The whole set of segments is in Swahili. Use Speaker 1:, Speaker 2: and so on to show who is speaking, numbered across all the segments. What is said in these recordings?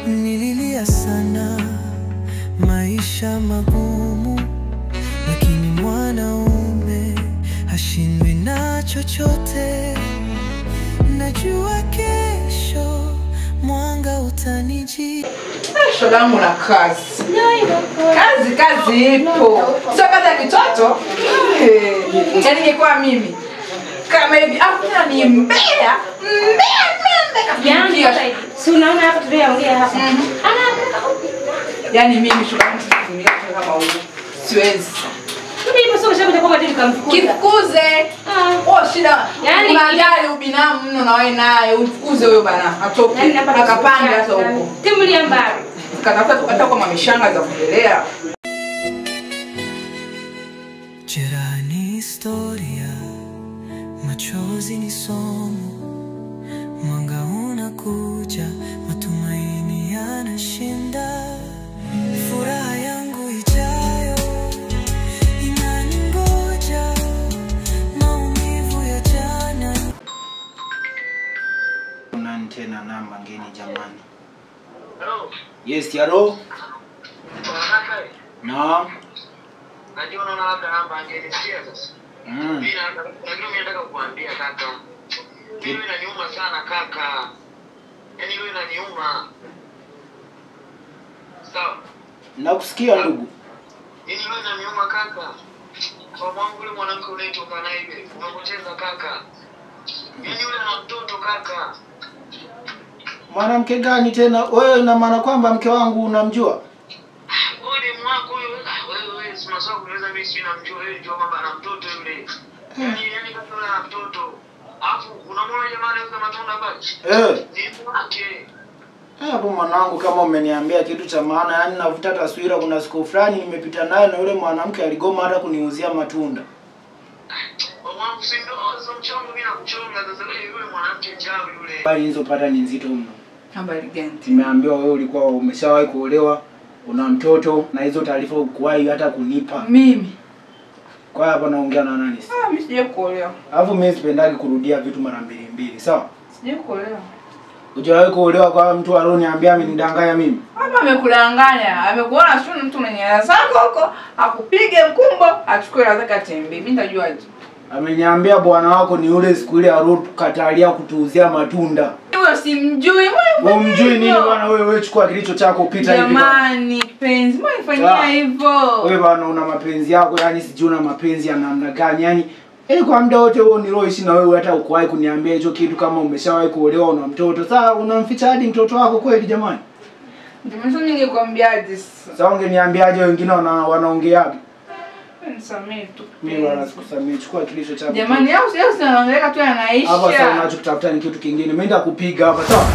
Speaker 1: Nililia sana, maisha magumu, lakini mwanaume hashindwi na chochote. Najua kesho mwanga utanijia.
Speaker 2: Shogangu na kazi. Kazi kazi ipo. Sio kazi ya kitoto. Yaani ningekuwa mimi kama hivi afu ni mbea. Mbea.
Speaker 3: Si unaona hapa tuliyoongea hapa.
Speaker 2: Yaani mimi shogangu situmia kama huyu. Siwezi.
Speaker 3: Mimi ipo sio shauri kwamba tukamfukuza.
Speaker 2: Kifukuze. Oh shida. Yaani unajali ubinamu mno na wewe naye umfukuze huyo bana. Atoke. Akapande hata huko.
Speaker 3: Timulia mbali.
Speaker 2: Katafuta tukata kwa mamishanga za kuendelea.
Speaker 1: Jeraha ni historia, machozi ni somo. Mwanga unakuja, matumaini yanashinda. Furaha yangu ijayo inaningoja, maumivu ya jana.
Speaker 4: Nani tena namba ngeni jamani? Hello. Yes, hello. Naam.
Speaker 5: Najua unaona labda namba ngeni sikia sasa. Mimi najua mimi nataka kukuambia kaka. Mimi inaniuma sana kaka. Yaani wewe inaniuma. Sawa.
Speaker 4: Nakusikia ndugu.
Speaker 5: Yaani wewe inaniuma kaka. Kwa mwangu yule mwanamke unayetoka naye yule, unapoteza kaka. Yaani yule ana mtoto kaka.
Speaker 4: Mwanamke gani tena? Wewe una maana kwamba mke wangu unamjua?
Speaker 5: Wewe ni mwako huyo. Wewe si maswali kuuliza mimi si namjua wewe ndio kwamba ana mtoto yule. Yaani kaka yule ana mtoto. Alafu unamwona jamaa anauza matunda pale?
Speaker 4: Eh.
Speaker 5: Ni wake.
Speaker 4: Hapo mwanangu kama umeniambia kitu cha maana, yani navuta taswira. Kuna siku fulani nimepita naye na yule mwanamke aligoma hata kuniuzia matunda.
Speaker 5: Mwanangu si ndio mchongo mimi nakuchonga sasa yule mwanamke njao yule.
Speaker 4: Habari hizo pata ni nzito mno.
Speaker 2: Habari gani?
Speaker 4: Nimeambiwa wewe ulikuwa umeshawahi kuolewa, una mtoto na hizo taarifa hukuwahi hata kunipa.
Speaker 2: Mimi.
Speaker 4: Kwa hapa naongea na nani sasa?
Speaker 2: Ah, mimi sijawahi kuolewa.
Speaker 4: Alafu mimi sipendagi kurudia vitu mara mbili mbili, sawa?
Speaker 2: Sijawahi kuolewa.
Speaker 4: Hujawahi kuolewa kwa mtu alioniambia amenidanganya mimi?
Speaker 2: Hapa amekudanganya. Amekuona sio mtu mwenye hela zako huko, akupige mkumbo, achukue hela zake atembee. Mimi nitajuaje?
Speaker 4: Ameniambia bwana wako ni yule siku ile alokatalia kutuuzia matunda.
Speaker 2: Wewe simjui.
Speaker 4: Wewe umjui nini bwana wewe? Wewe chukua kilicho chako pita hivi.
Speaker 2: Jamani penzi, mbona unifanyia hivyo?
Speaker 4: Wewe bwana una mapenzi yako, yani sijui una mapenzi ya namna gani? Yani kwa muda wote huo niloishi na wewe hata ukuwahi kuniambia hicho kitu kama umeshawahi kuolewa una mtoto. Sasa unamficha hadi mtoto wako kweli jamani?
Speaker 2: Ndio mimi ningekwambiaje sasa?
Speaker 4: Sasa ungeniambiaje wengine wanaongeaje?
Speaker 2: Nisamee tu.
Speaker 4: Mimi wala sikusamee, chukua kilicho chako.
Speaker 2: Jamani au sio unaangalia tu anaisha.
Speaker 4: Hapa sasa unachotafuta ni kitu kingine. Mimi nitakupiga hapa sawa?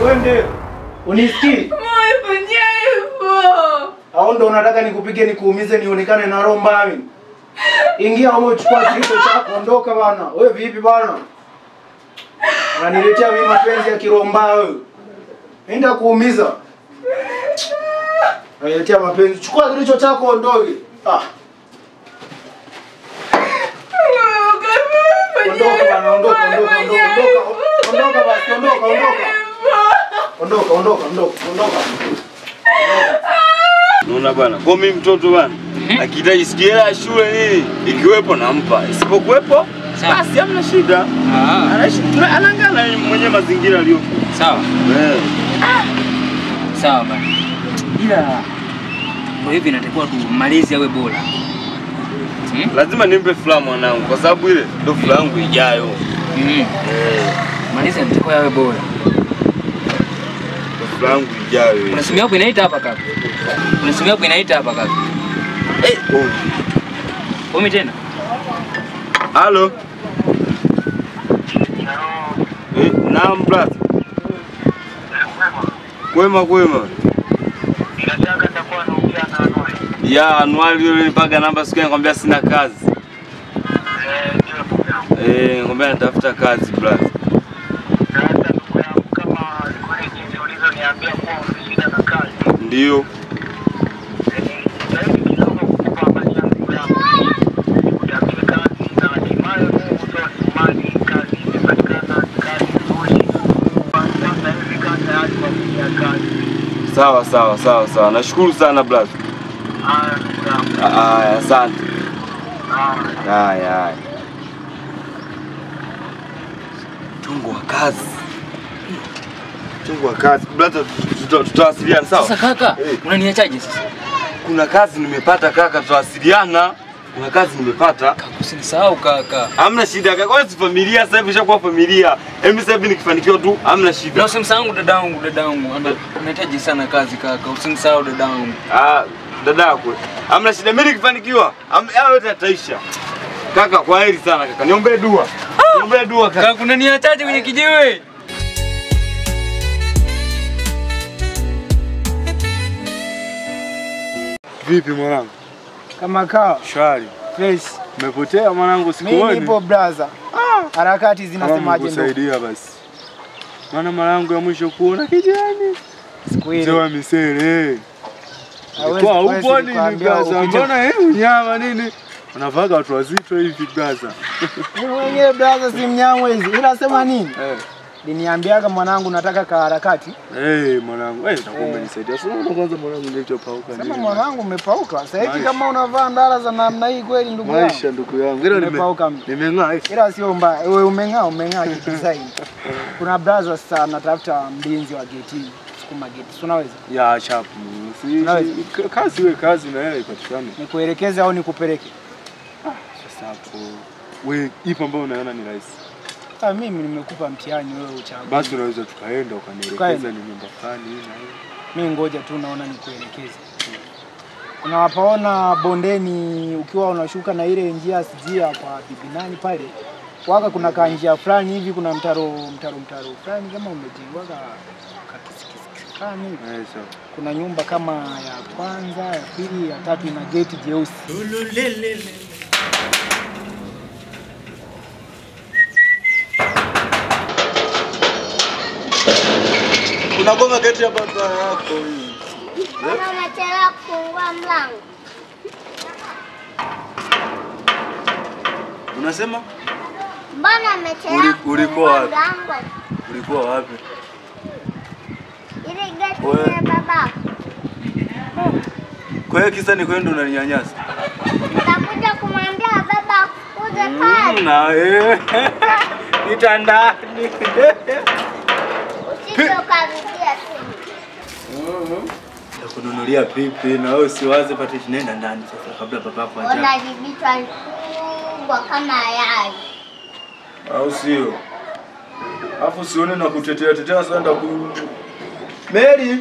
Speaker 4: Wewe unisikii?
Speaker 2: Mbona hivyo?
Speaker 4: Au ndo unataka nikupige nikuumize nionekane na roho mbaya mimi? Ingia humo chukua kilicho chako ondoka bana. Wewe vipi bana? Unaniletea mimi mapenzi ya kiroho mbaya wewe. Mimi nitakuumiza. Unaniletea mapenzi. Chukua kilicho chako ondoke. Ah. Ondoka bana, ondoka, ondoka, ondoka. Ondoka basi, ondoka, ondoka. Ondoka, ondoka, ondoka, ondoka.
Speaker 6: Unaona bana, kwa mimi mtoto bana, akihitaji sikia shule nini, ikiwepo nampa, isipokuwepo basi hamna shida. Anaishi anaangana mwenye mazingira aliyopo.
Speaker 7: Sawa. Eh. Sawa bana. Ila kwa hivi inatakiwa tumalize awe bora.
Speaker 6: Lazima nimpe furaha mwanangu kwa sababu ile ndio furaha yangu ijayo.
Speaker 7: Maliza inatakiwa yawe bora.
Speaker 6: Ndio furaha yangu ijayo.
Speaker 7: Kuna simu yako inaita hapa kaka. Kuna simu yako inaita hapa kaka.
Speaker 6: Eh,
Speaker 7: oh. Umi tena.
Speaker 6: Halo. Eh, naam brother. Kwema kwema.
Speaker 5: Nataka nitakuwa naongea na Anwar.
Speaker 6: Ya Anwar yule nilipaga namba siku nikwambia sina kazi.
Speaker 5: Eh,
Speaker 6: nikwambia natafuta kazi brother.
Speaker 5: Sasa ndugu yangu kama kule jinsi ulizoniambia kuwa una na kazi.
Speaker 6: Ndio.
Speaker 5: Sasa kidogo kukupa habari yangu yangu. Utafuta kazi na hatimaye Mungu toa imani kazi imepatikana, kazi nzuri. Sasa hivi kazi tayari kwa ajili nitafanya kazi.
Speaker 6: Sawa sawa sawa sawa. Nashukuru sana brother.
Speaker 5: Haya ndugu yangu.
Speaker 6: Haya asante. Haya haya. Mchongo wa kazi. Mchongo wa kazi. Brother tutawasiliana sawa?
Speaker 7: Sasa kaka, unaniachaje sasa?
Speaker 6: Kuna kazi nimepata kaka, tutawasiliana. Kuna kazi nimepata.
Speaker 7: Kaka usinisahau kaka.
Speaker 6: Hamna shida kaka. Kwa familia sasa hivi ishakuwa familia. Mimi sasa hivi nikifanikiwa tu hamna shida.
Speaker 7: Na usimsahau dadangu, dadangu. Anahitaji sana kazi kaka. Usimsahau dadangu.
Speaker 6: Ah, dadako. Hamna shida. Mimi nikifanikiwa, hayo yote yataisha. Kaka kwa heri sana kaka. Niombe dua. Niombe dua kaka.
Speaker 7: Kaka unaniachaje kwenye kijiwe?
Speaker 8: Vipi mwanangu?
Speaker 4: Kama kawa.
Speaker 8: Shwari.
Speaker 4: Fresh.
Speaker 8: Umepotea mwanangu sikuoni.
Speaker 4: Mimi nipo brother. Harakati zinasemaje ndugu?
Speaker 8: Kusaidia basi. Maana mara yangu ya mwisho kuona kijani.
Speaker 4: Siku ile.
Speaker 8: Mzee wa misele. Kwa upo nini brother? Mbona yeye unyama nini? Unavaga watu wazito hivi brother.
Speaker 4: Mimi mwenyewe brother si mnyama hizi. Ila sema nini? Niniambiaga mwanangu nataka ka harakati.
Speaker 8: Mwanangu, utakuwa umenisaidia. Sasa unaona kwanza mwanangu nilichopauka nini?
Speaker 4: Sema mwanangu umepauka. Sasa hivi kama unavaa ndala za namna hii kweli ndugu yangu.
Speaker 8: Maisha ndugu yangu. Ila
Speaker 4: nimepauka.
Speaker 8: Nimeng'aa.
Speaker 4: Ila sio mbaya. Wewe umeng'aa, umeng'aa kidesign. Kuna brother sasa anatafuta mlinzi wa geti, sukuma geti. Unaweza?
Speaker 8: Ya chapu. Si kazi iwe kazi na hela ipatikane.
Speaker 4: Nikuelekeze au nikupeleke?
Speaker 8: Sasa hapo. Wewe ipo ambayo unaona ni rahisi.
Speaker 4: Mimi nimekupa mtihani wewe uchague.
Speaker 8: Basi unaweza tukaenda ukanielekeza ni nyumba fulani hii na hii.
Speaker 4: Mimi ngoja tu naona nikuelekeze. Unawapaona bondeni ukiwa unashuka na ile njia sijia kwa bibi nani pale. Waka kuna kanjia fulani hivi kuna mtaro fulani kama umejengwa ka kisikisi fulani hivi.
Speaker 8: Sawa.
Speaker 4: Kuna nyumba kama ya kwanza, ya pili, ya tatu ina geti jeusi.
Speaker 8: Unagonga geti ya baba yako hii.
Speaker 9: Mbona unachelewa kufungua mlango?
Speaker 8: Unasema?
Speaker 9: Mbona umechelewa?
Speaker 8: Ulikuwa wapi? Ulikuwa wapi?
Speaker 9: Ile geti ya baba.
Speaker 8: Kwa hiyo kisa ni kwenda unaninyanyasa?
Speaker 9: Nitakuja kumwambia baba akufukuze kazi.
Speaker 8: Na wewe. Nitandani.
Speaker 9: Usije ukarudia tena.
Speaker 8: Nitakununulia pipi na wewe usiwaze Patrick, nenda ndani sasa kabla babako hajaja.
Speaker 9: Ona jibichwa kubwa kama yai.
Speaker 8: Au sio? Alafu usione na kutetea tetea sasa nenda ku Mary.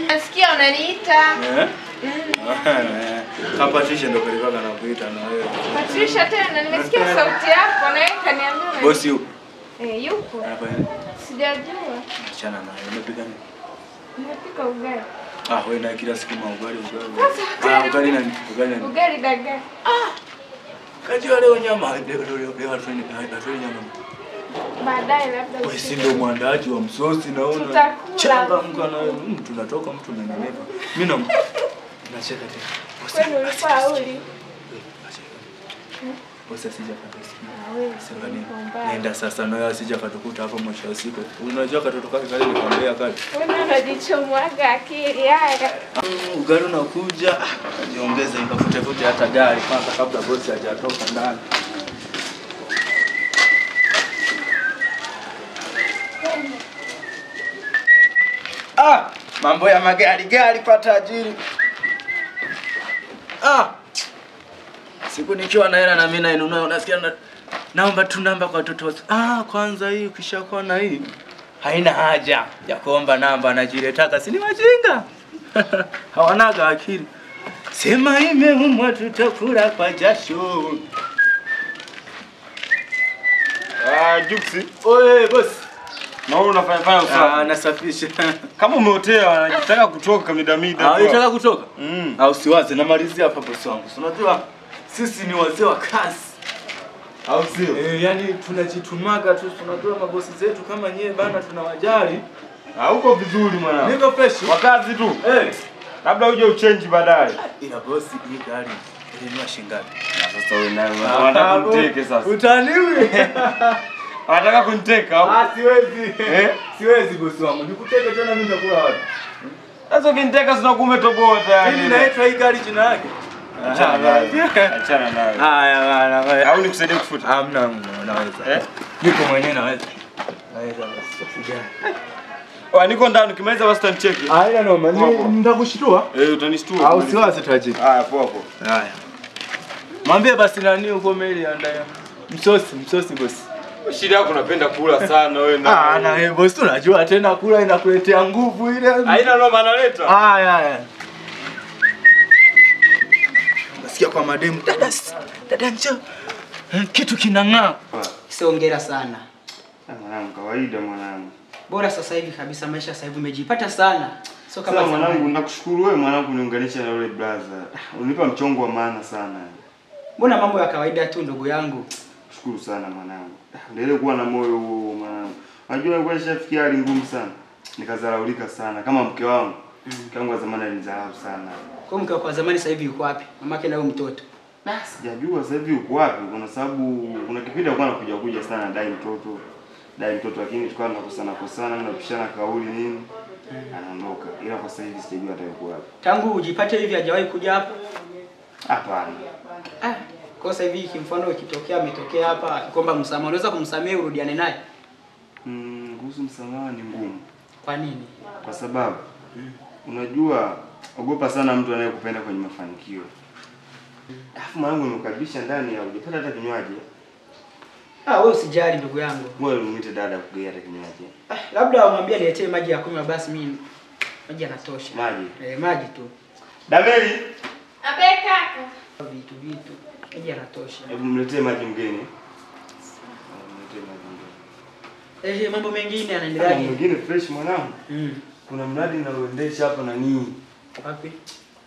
Speaker 2: Nasikia unaniita.
Speaker 8: Patricia ndo kalikuwa anakuita na wewe.
Speaker 2: Patricia tena nimesikia sauti yako na yeye kaniambia.
Speaker 8: Bosi yupo?
Speaker 2: Yupo.
Speaker 8: Anafanya?
Speaker 2: Sijajua.
Speaker 8: Achana naye. Umepika nini?
Speaker 2: Nimepika ugali.
Speaker 8: Wewe na kila siku maugali ugali. Ugali nani? Ugali nani?
Speaker 2: Ugali dagaa.
Speaker 8: Kajua leo nyama, leo hatueni nyama.
Speaker 2: Baadaye labda.
Speaker 8: Wewe si ndio mwandaaji wa msosi naona.
Speaker 2: Tutakula.
Speaker 8: Changamka na mtu natoka mtu unanenepa. Mimi na nacheka tena.
Speaker 2: Kwani ulikuwa uli?
Speaker 8: Bosi asija katusikia. Sema nini? Nenda sasa na wewe asija katukuta hapo mwisho wa siku. Unajua katoto kake kale nikwambia kale.
Speaker 2: Wewe unajichomwaga akili haya.
Speaker 8: Ugali unakuja, jiongeze nikafute fute hata gari kwanza kabla bosi hajatoka ndani. Mambo ya magari gari kwa tajiri. Siku nikiwa na hela na mimi nainunua unasikia naomba tu namba kwa watoto. Kwanza hii ukishakuwa na hii haina haja ya kuomba namba, najiletaka si ni wajinga. Hawanaga akili. Sema imeumwa tutakula kwa jasho.
Speaker 6: Juksi.
Speaker 8: Oe boss.
Speaker 6: Na wewe unafanya fanya usafi.
Speaker 8: Nasafisha.
Speaker 6: Kama umeotea unataka kutoka mida mida.
Speaker 8: Unataka kutoka? Usiwaze namalizia hapa boss wangu. Unajua sisi ni wazee wa kazi.
Speaker 6: Au sio?
Speaker 8: Yani tunajitumaga tu, tunajua mabosi zetu kama nyie bana tunawajali.
Speaker 6: Uko vizuri mwanangu.
Speaker 8: Niko fresh.
Speaker 6: Wakazi tu. Labda uje uchange baadaye.
Speaker 8: Ila bosi hii gari Ulinunua shilingi ngapi?
Speaker 6: Na sasa wewe nawe unataka kuniteke sasa.
Speaker 8: Utaniwi.
Speaker 6: Unataka kuniteka au?
Speaker 8: Ah, siwezi. Siwezi bosi wangu. Nikuteke tena mimi nitakula wapi?
Speaker 6: Sasa ukiniteka sina kumetoboa tayari.
Speaker 8: Mimi naitwa hii gari jina yake.
Speaker 6: Achana nayo. Achana nayo.
Speaker 8: Haya bana.
Speaker 6: Au nikusaidie kufuta?
Speaker 8: Hamna, naweza. Niko mwenyewe naweza. Naweza basi. Usijali.
Speaker 6: Oa niko ndani ukimaliza basi utanicheki.
Speaker 8: Haina noma. Nitakushtua.
Speaker 6: Utanishtua.
Speaker 8: Au siwazi tajiri.
Speaker 6: Haya poa poa.
Speaker 8: Haya. Mwambie basi nani uko meli andaye. Msosi bosi.
Speaker 6: Shida yako unapenda kula sana wewe na.
Speaker 8: Ah na wewe bosi unajua tena kula inakuletea nguvu ile.
Speaker 6: Haina noma analeta.
Speaker 8: Haya haya. Nasikia kwa mademu dada njoo. Kitu kinang'aa.
Speaker 7: Siongera sana.
Speaker 6: Mwanangu kawaida mwanangu.
Speaker 7: Bora sasa hivi kabisa maisha sasa hivi umejipata sana. Sio kama
Speaker 6: sasa mwanangu nakushukuru wewe mwanangu uniunganisha na yule brother. Unipa mchongo wa maana sana.
Speaker 7: Mbona mambo ya kawaida tu ndugu yangu.
Speaker 6: Shukuru sana mwanangu. Endelee kuwa na moyo huo mwanangu. Unajua nilikuwa nishafikia hali ngumu sana. Nikadharaulika sana kama mke wangu. Mke wangu wa zamani alinidharau sana.
Speaker 7: Kwa mke wako wa zamani sasa hivi yuko wapi? Mamake na huyo mtoto.
Speaker 6: Sijajua sasa hivi yuko wapi kwa sababu kuna kipindi alikuwa anakuja kuja sana dai mtoto. Dai mtoto lakini tukawa tunakosana kosana tunapishana kauli nini. Anaondoka. Ila kwa sasa hivi sijajua hata yuko wapi.
Speaker 7: Tangu ujipate hivi hajawahi kuja hapa?
Speaker 6: Hapana.
Speaker 7: Kwa sasa hivi kimfano ikitokea ametokea hapa akikomba msamaha unaweza kumsamehe urudiane naye?
Speaker 6: Kuhusu msamaha ni ngumu.
Speaker 7: Kwa nini?
Speaker 6: Kwa sababu unajua ogopa sana mtu anayekupenda kwenye mafanikio. Alafu mwanangu nimekukaribisha ndani ya hujapata hata kinywaji.
Speaker 7: Ah, wewe usijali ndugu yangu.
Speaker 6: Wewe muite dada kukugia hata kinywaji.
Speaker 7: Labda umwambie niletee maji ya kunywa basi mimi maji yanatosha.
Speaker 6: Maji.
Speaker 7: Maji tu.
Speaker 6: Dameli.
Speaker 3: Abe kaka.
Speaker 7: Vitu. Maji yanatosha.
Speaker 6: Hebu mletee maji mgeni. Mletee maji mgeni.
Speaker 7: Mambo mengine yanaendeleaje?
Speaker 6: Mambo mengine fresh mwanangu. Kuna mradi naoendesha hapa na nini?
Speaker 7: Wapi?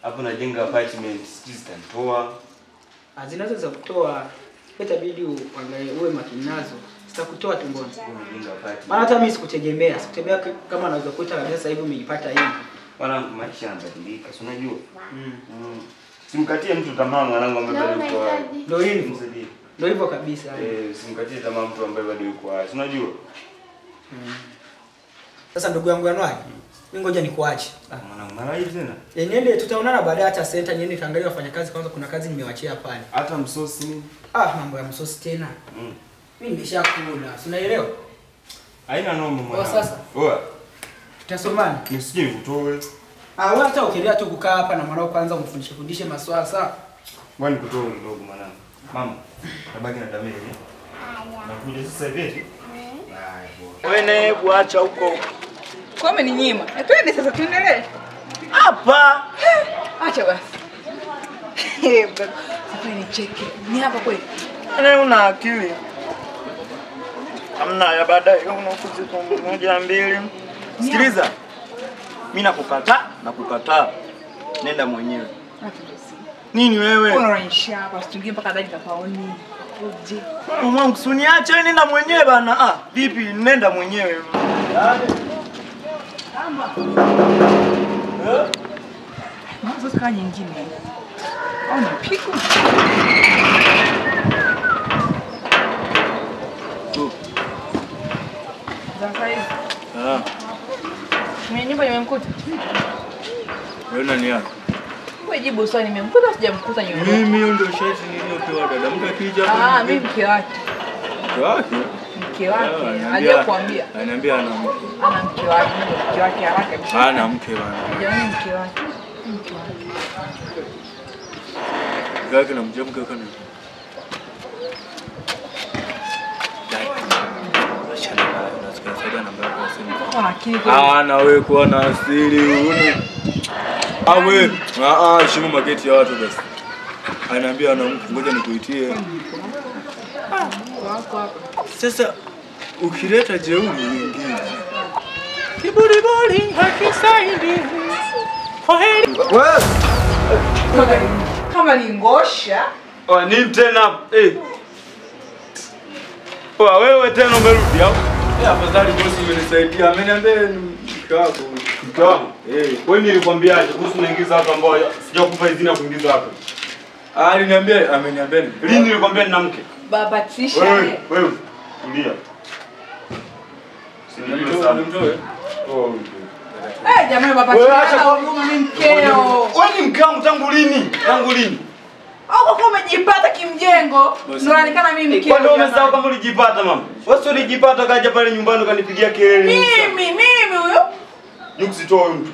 Speaker 6: Hapo najenga apartment, sijui zitanitoa.
Speaker 7: Zinaweza za kutoa. Itabidi uangalie uwe makini nazo. Sitakutoa tumboni.
Speaker 6: Unajenga apartment.
Speaker 7: Maana hata mimi sikutegemea. Sikutegemea kama naweza kukuta kabisa sasa hivi umejipata hivi.
Speaker 6: Mwanangu maisha yanabadilika, si unajua? Simkatie mtu tamaa mwanangu ambaye bado yuko hai.
Speaker 7: Ndio hivyo. Ndio hivyo kabisa.
Speaker 6: Simkatie tamaa mtu ambaye bado yuko hai. Si unajua?
Speaker 7: Sasa ndugu yangu Anwar, mimi ngoja nikuache.
Speaker 6: Mwanangu mara hivi tena?
Speaker 7: Niende tutaonana baadaye hata center niende kaangalia wafanyakazi kwanza kuna kazi nimewachia pale.
Speaker 6: Hata msosi nini?
Speaker 7: Mambo ya msosi tena. Mimi nimeshakula. Si unaelewa?
Speaker 6: Haina noma mwanangu.
Speaker 7: Kwa sasa.
Speaker 6: Oa.
Speaker 7: Tutasomana.
Speaker 6: Nisije nikutoe.
Speaker 7: Wewe hata ukiendelea tu kukaa hapa na mwanao kwanza umfundishe fundishe maswala sawa?
Speaker 6: Ngoja nikutoe kidogo mwanangu. Mama, nabaki na Dameli. Nakuja sasa hivi eti? Haya bora.
Speaker 8: Wewe naye hebu acha huko.
Speaker 2: Kwa umeninyima. Twende sasa tuendelee.
Speaker 8: Hapa.
Speaker 2: Acha basi. Sasa nicheke. Ni hapa kweli.
Speaker 8: Wewe una akili. Hamna ya baadaye unakuja kwa 1 2. Sikiliza. Mimi nakukataa, Nenda mwenyewe. Nini wewe?
Speaker 2: Unaonyesha hapa usitungie mpaka ndani kapaoni. Uje.
Speaker 8: Mwanangu usiniache wewe nenda mwenyewe bana. Vipi nenda mwenyewe.
Speaker 2: Mwanzo kama nyingine. Au ni piku. Sasa hivi. Mwenye nyumba nimemkuta.
Speaker 8: Wewe nani yako?
Speaker 2: Wewe jibu swali nimemkuta sijamkuta nyumba.
Speaker 8: Mimi hiyo ndio shati niliyopewa dada. Mtu akija hapo.
Speaker 2: Mimi mke wake.
Speaker 8: Mke wake?
Speaker 2: Mke wake. Hajakuambia.
Speaker 8: Ananiambia ana mke.
Speaker 2: Ana mke wake, mke wake haraka kabisa.
Speaker 8: Ana mke bana.
Speaker 2: Jamani mke wake. Mke wake.
Speaker 8: Mke wake na mke wake na. Na wewe kuwa na asili une. Wewe, heshimu mageti ya watu basi. Ananiambia ana mke, ngoja nikuitie. Sasa ukileta jeuri nyingine. Kiburi bali hakisaidi. Kwaheri.
Speaker 2: Wewe. Kama ni ngosha.
Speaker 6: Nini tena? Wewe tena umerudi au?
Speaker 8: Afadhali bosi umenisaidia. Ameniambia ni mke wako.
Speaker 6: Mke wangu? Wewe nilikwambiaje kuhusu naingiza watu ambao sijakupa idhini ya kuingiza watu?
Speaker 8: Aliniambia, ameniambia.
Speaker 6: Lini nilikwambia nina mke?
Speaker 2: Baba tisha.
Speaker 6: Wewe, wewe. Tulia. Usinijue sana. Oh.
Speaker 2: Eh, jamani baba tisha. Wewe mimi mkeo.
Speaker 6: Wewe ni mke wangu tangu lini? Tangu lini?
Speaker 2: Au kwa umejipata kimjengo, ndio unaonekana mimi mkeo.
Speaker 6: Kwa nini umesahau kama ulijipata mama? Wewe sio ulijipata kaja pale nyumbani ukanipigia kelele.
Speaker 2: Mimi huyo.
Speaker 6: Juksi toa huyo mtu.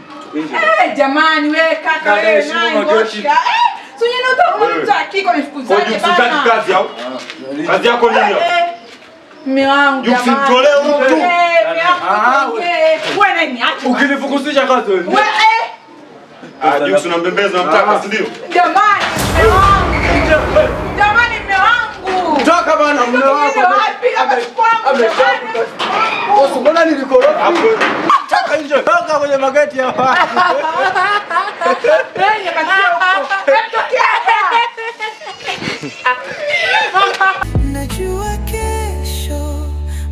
Speaker 2: Eh, jamani wewe kaka wewe nani ngosha. Eh, sio yeye utaona mtu akiko nifukuzaje bana.
Speaker 6: Kwa kazi au? Kazi yako nini hapo?
Speaker 2: Mume wangu jamani.
Speaker 6: Juksi mtolee huyo mtu.
Speaker 2: Eh, wewe nani acha.
Speaker 8: Ukinifukuzisha kazi wewe.
Speaker 2: Wewe
Speaker 6: Ah, Juksi unambembeza unamtaka si ndio?
Speaker 2: Jamani, mume wangu. Jamani mume wangu.
Speaker 8: Toka bana mume wako. Bosi mbona nilikorofi? Toka nje. Toka kwenye mageti hapa.
Speaker 2: Wewe nyamaza huko. Tokea.
Speaker 1: Najua kesho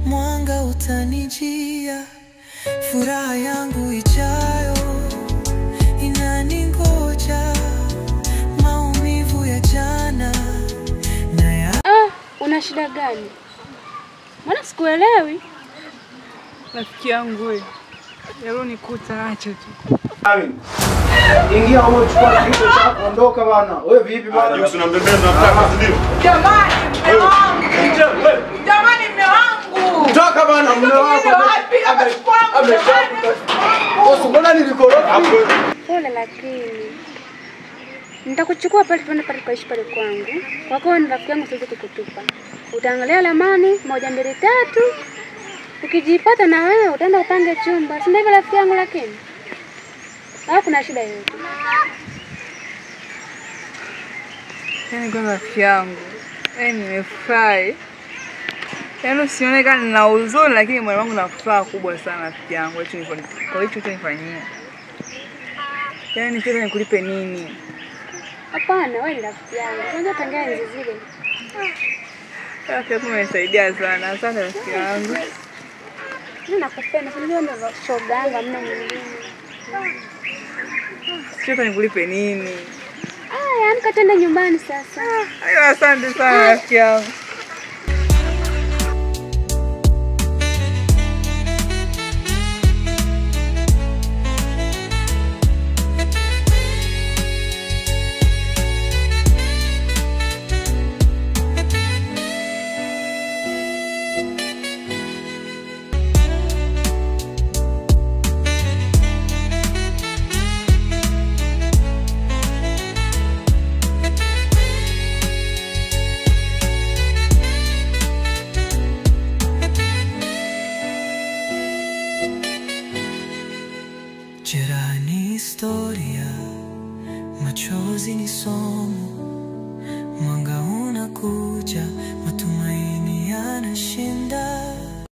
Speaker 1: mwanga utanijia, furaha yangu ijayo inaningoja, maumivu ya jana na ya.
Speaker 3: Una shida gani? Mbona sikuelewi?
Speaker 2: Rafiki yangu wewe. Leo nikuta acha tu.
Speaker 4: Ingia huko chukua kitu chako ondoka bana. Wewe vipi bana?
Speaker 6: Juksi unambembeza unamtaka si ndio?
Speaker 2: Jamani mume wangu. Jamani mume wangu.
Speaker 8: Toka bana mume wako. Bosi mbona nilikorofi?
Speaker 3: Pole lakini nitakuchukua pale tuende pale kuishi pale kwangu. Kwa kuwa ni rafiki yangu siwezi kukutupa. Utaangalia ramani 1 2 3. Ukijipata na wewe utaenda upange chumba. Si ndivyo rafiki yangu lakini? Hapo kuna shida yoyote?
Speaker 2: Yaani kwa rafiki yangu, yaani nimefurahi. Yaani usione kama nina huzuni lakini moyo wangu na furaha kubwa sana rafiki yangu hicho kwa hicho ulichonifanyia. Yaani sasa nikulipe nini?
Speaker 3: Hapana, wewe ni rafiki yangu. Unajua tangia enzi zile.
Speaker 2: Rafiki yangu umenisaidia sana. Asante rafiki yangu.
Speaker 3: Mimi nakupenda, unajua ndio shoga yangu hamna mwingine.
Speaker 2: Sasa nikulipe nini?
Speaker 3: Ah, amka twende nyumbani sasa.
Speaker 2: Asante sana rafiki yangu.
Speaker 1: Jeraha ni historia, machozi ni somo.